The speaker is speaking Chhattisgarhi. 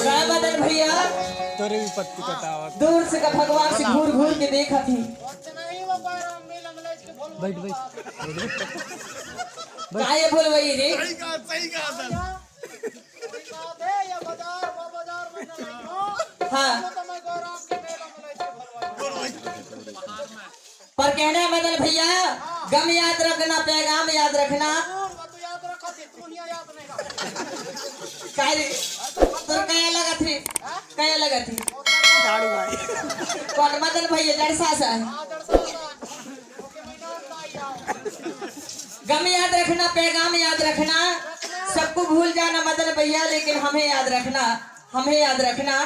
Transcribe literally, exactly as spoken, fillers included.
का मदन भैया? तोरे भी पत्ती कटावत। दूर से का भगवान से घूर घूर के देखत ही। बैठ, बैठ। का ये बोलवई रे? सही कहा, सही कहा सर। हाँ। पर कहना है मदन भैया, गम याद रखना, पैगाम याद रखना। काय रे? तोर कया लगत हे? कया लगत हे? झाड़ू भाई। कौन मदन भैया? जड़सा सा है। गम याद रखना, पैगाम याद रखना, सबको भूल जाना मदन भैया, लेकिन हमें याद रखना, हमें याद रखना।